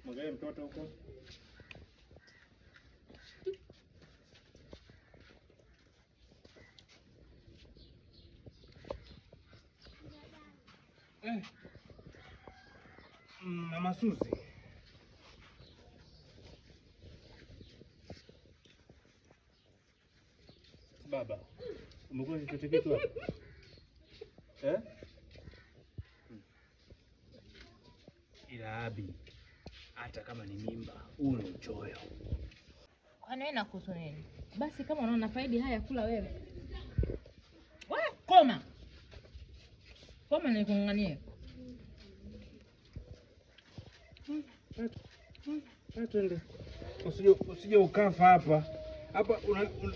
Mwangalie mtoto huko. Eh. Mama Suzi. Baba, umekuwa chochote kitu hapa? Eh? Ila Abi, hata kama ni mimba, huu ni uchoyo. Kwani wewe nakuhusu nini? Basi kama unaona faidi haya kula wewe. Wewe koma. Koma nikung'ang'anie. Twende. Usije ukafa hapa. Hapa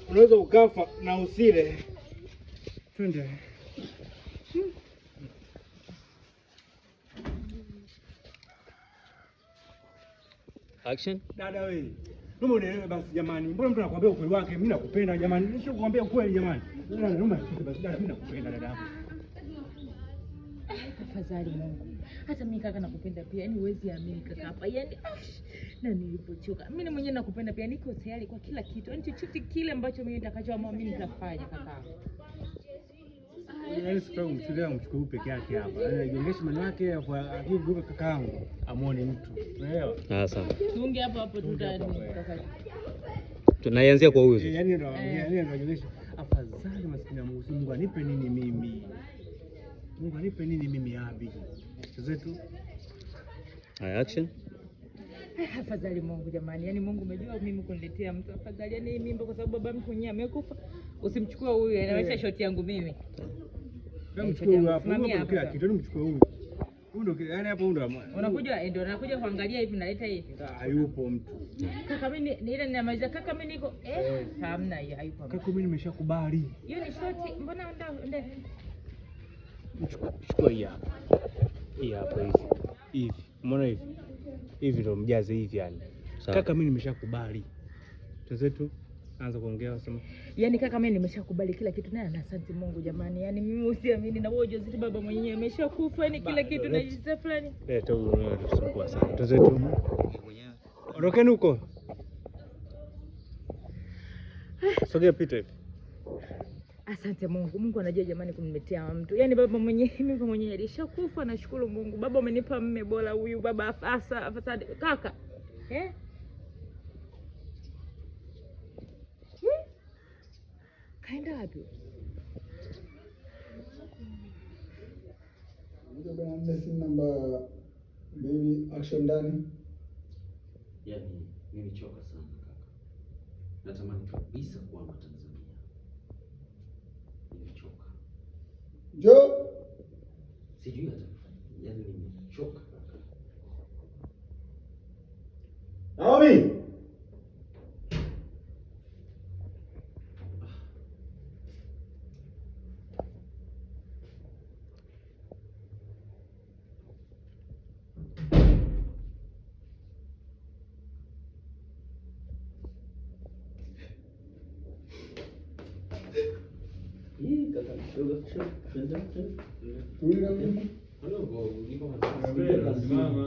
unaweza ukafa na usile. Twende. Action. Dada wewe. Naomba unielewe basi jamani. Mbona mtu anakuambia ukweli wake? Mimi nakupenda jamani. Nishakwambia ukweli jamani. Dada, naomba nisikize basi dada, mimi nakupenda dada yangu. Afadhali Mungu. Hata mimi kaka nakupenda pia. Yaani huwezi amini kaka hapa. Yaani na nilipochoka. Mimi mwenyewe nakupenda pia. Niko tayari kwa kila kitu. Yaani chochote kile ambacho mimi nitakachoamua mimi nitafanya kaka. Yaani sitaki kumchukulia mchukue huyu peke yake hapa. Yaani ajongeshe maneno yake afu akigeuka kakaangu amuone mtu. Unaelewa? Ah, sawa. Tuunge hapo hapo Tuunge hapo hapo, tuta Tunaianzia kwa huyu. Eh, yaani ndo yaani ndo ajongeshe. Afadhali maskini ya Mungu, Mungu anipe nini mimi? Mungu anipe nini mimi Abi? Zetu. Haya, action. Afadhali Mungu jamani. Yaani Mungu umejua mimi kuniletea mtu afadhali. Yaani hii mimba kwa sababu baba mtu mwenyewe amekufa. Usimchukue huyu, anaonyesha shoti yangu mimi. Kama mchukue huyu hapo, Simamia huyu hapo kila hapo. kitu, yaani mchukue huyu. Huyu ndo yaani hapo huyu ndo Unakuja ndio unakuja kuangalia hivi naleta hivi. Hayupo mtu. Kaka mimi ni ile ninamaliza kaka mimi niko hamna hiyo hayupo. Kaka mimi nimeshakubali. Hiyo ni shoti mbona ndio Chukua hii hapa. Hii hapa hivi. Hivi. Umeona hivi? Hivi ndo mjaze hivi yani. Sawa. Kaka mimi nimeshakubali. Tuzetu anza kuongea sema Yaani kaka mimi nimeshakubali kila kitu naye na asante Mungu jamani. Yaani mimi usiamini na wewe ujauzito baba mwenyewe ameshakufa yani kila kitu na jinsi fulani. eh, tu unatusumbua sana. Tuzetu. Ondokeni huko. Sogea pita hivi. Asante Mungu. Mungu anajua jamani kumletea mtu. Yaani baba mwenyewe mimi mwenyewe alishakufa nashukuru Mungu. Baba umenipa mme bora huyu baba afasa afasa kaka. Eh? Hmm? Kaenda wapi? Arobaini na nne simu namba 2 action ndani. Yaani nimechoka sana kaka, natamani kabisa kuhama Tanzania. Nimechoka, Njoo. sijui hata nifanye nini. Yaani nimechoka kaka. Naomi. Hii kaka, kidogo twende twende. Tulia mimi. Simama.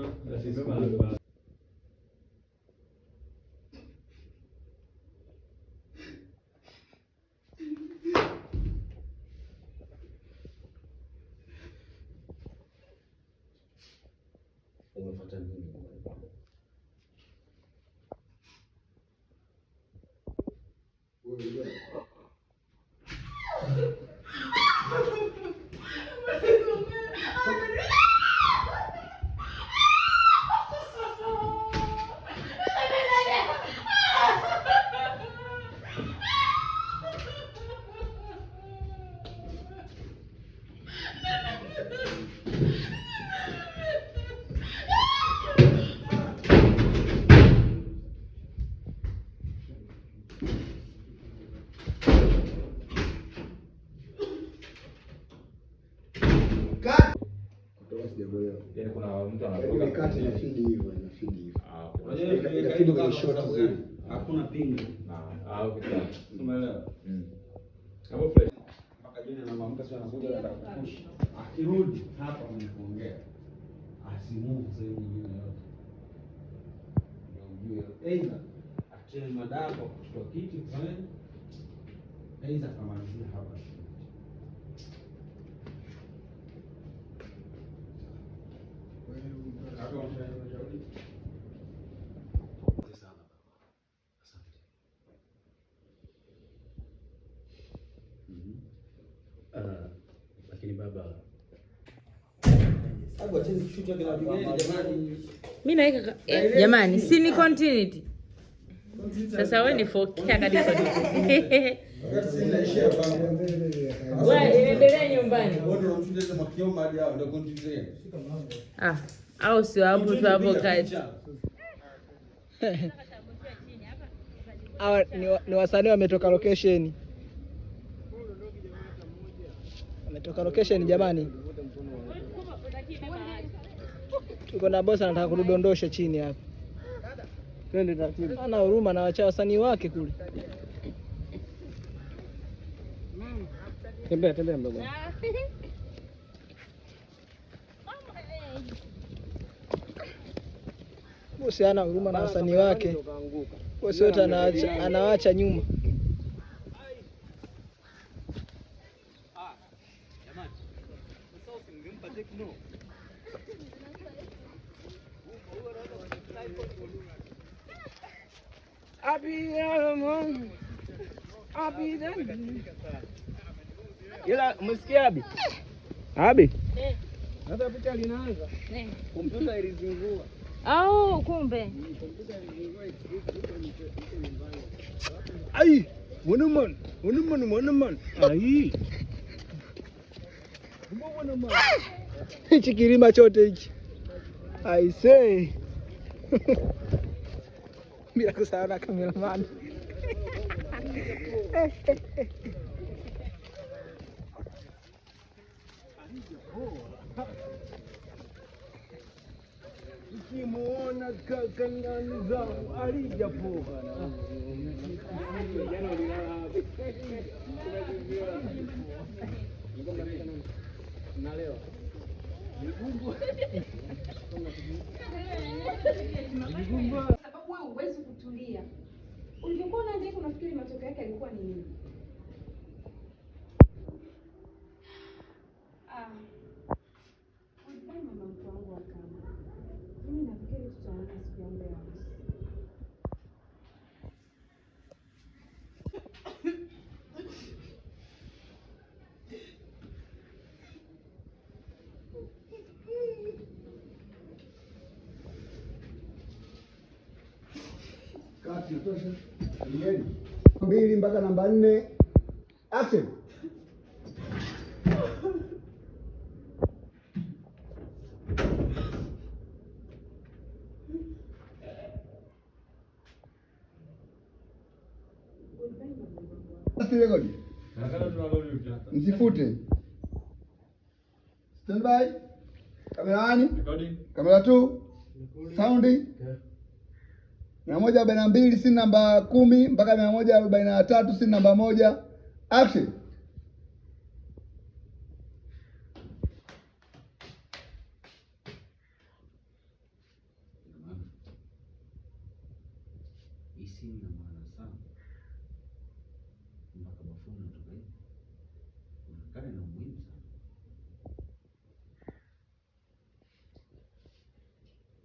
Umefuata nini nyumbani kwangu? Wewe njoo. Kutoka sijakuelewa. Yaani kuna mtu Yaani anatoka ile cut ina feed hivyo, ina feed hivyo. Ah, Unajua Ina feed kwenye shot zile. Hakuna pingu. Ah, okay. Sawa. Umeelewa? Hapo fresh. Mpaka jioni anaamka sasa anakuja anataka kupush. Akirudi hapa kwenye kuongea. Asimove sehemu nyingine yote. Tujue aidha acheni madawa kwa kuchukua kiti kufanya, aidha akamalizia hapa. Kaka, unashauri? Asante sana baba. Asante. Lakini baba, Sababu acheni kushuti yake na pigeni jamani. Mimi naweka jamani, si ni continuity. Sasa wewe ni 4K kabisa. Wakati sisi naishia hapa. Wewe endelea nyumbani. Wote wanamshinda makioma hadi hao ndio continuity. Ah, au sio hapo tu hapo kati. Hawa ni wasanii wametoka location, wametoka location jamani. Tuko na bosi anataka kudondosha chini hapa. Twende taratibu. Ana huruma na wacha wasanii wake kule. Tembea tembea mdogo. Bosi ana huruma na wasanii wake. Bosi wote anawaacha nyuma. Jamani. Sasa usingempa Tecno. Ila umesikia Abi? Abi? Sasa picha linaanza. Kompyuta ilizingua. Au kumbe. Ai, wanaman, wanaman, wanaman. Ai. Hichi kilima chote hichi. I say. Bila kusahau na cameraman. Ukimuona kaka ndani zangu alijapoa. Sababu wewe huwezi kutulia. Ulivyokuwa unaandika unafikiri matokeo yake yalikuwa ni nini? Ah, goodbye mama mkwe wangu wa kambo. Mimi nafikiri tutaonana siku yangu ya harusi. Kati natosha. Ngeni. 2 mpaka namba 4. Action. Goodbye mama mkwe wangu. Last record. Msifute. Stand by. Kamera 1. Kamera 2. Sound. 142 si namba 10 mpaka 143 si namba 1. Action. Ina maana hii simu ina maana sana, mpaka bafuni natoka hivi, inaonekana ina umuhimu sana.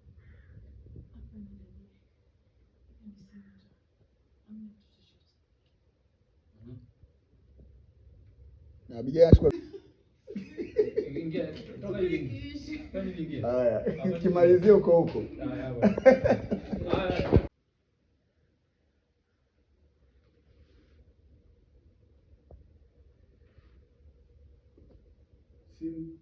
Hapana dada. Hiyo ni simu tu. Hamna kitu chochote. Na Abigail achukua. Haya, kimalizie huko huko. Simu.